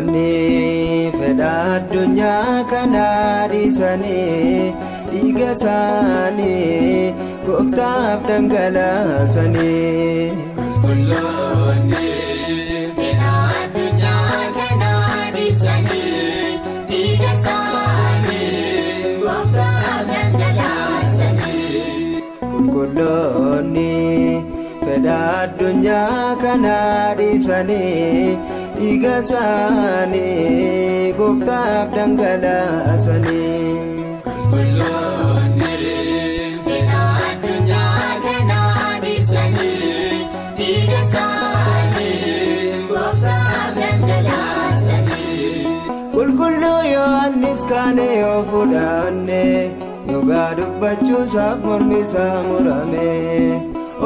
Qulqulloonni fedha addunyaa kanaa dhiisanii dhiiga isaanii gooftaaf dhangalaasanii. Qulqulloonni fedha addunyaa kanaa dhiisanii dhiiga isaanii gooftaaf dhangalaasanii. Qulqulloonni fedha addunyaa kanaa dhiisanii dhiiga isaanii gooftaaf dhangalaasanii. Qulqulloonni fedha addunyaa kanaa dhiisanii dhiiga isaanii gooftaaf dhangalaasanii. Qulqulluu Yohaannis kaane yoo fudhanne dhugaa dubbachuusaaf mormi isaa murame.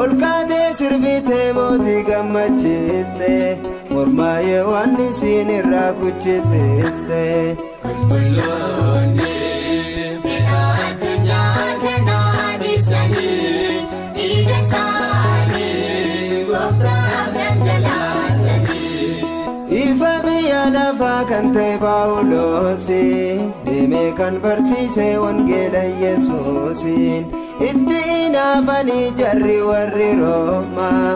Ol kaatee sirbitee mootii gammachiiste mormaa Yohaannisiin irraa kuchisiiste. Qulqulloonni fedha addunyaa kanaa dhiisanii dhiiga isaanii gooftaaf dhangalaasanii. Ifa biyya lafaa kan ta'e Phaawulos deemee kan barsiise wangeela Yesuusiin. Itti hinaafanii jarri warri Roomaa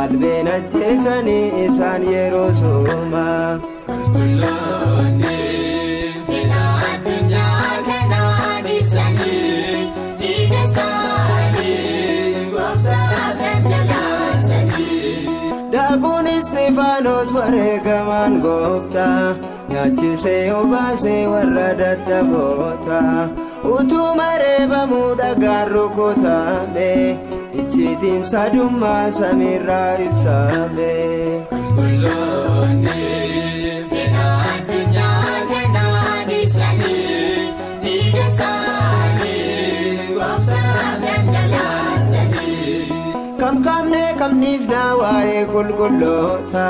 albeen ajjeesanii isaan yeroo soomaa. Qulqulloonni fedha addunyaa kanaa dhiisanii dhiiga isaanii gooftaaf dhangalaasanii. Daakuun Istifaanos wareegamaan gooftaa nyaachisee obaasee warra dadhaboota. Utuu mareebamuu dhagaan rukutame icciitiin sadummaa samiirraa ibsame. Qulqulloonni fedha addunyaa kanaa dhiisanii dhiiga isaanii gooftaaf dhangalaasanii. Kam qabnee kamniisnaa waa'ee qulqulloota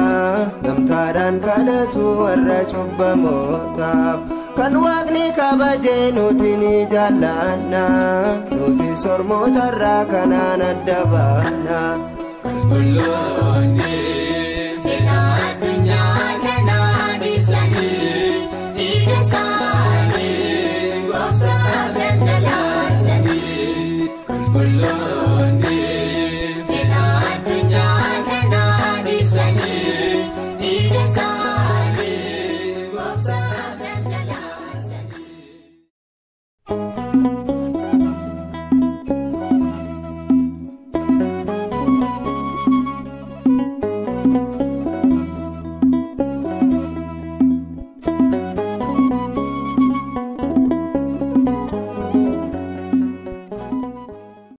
gamtaadhaan kadhatu warra cubbamootaaf. Kan waaqni kabajee nuti ni jaallanna nuti sormootarraa kanaan adda baana. Qulqulloonni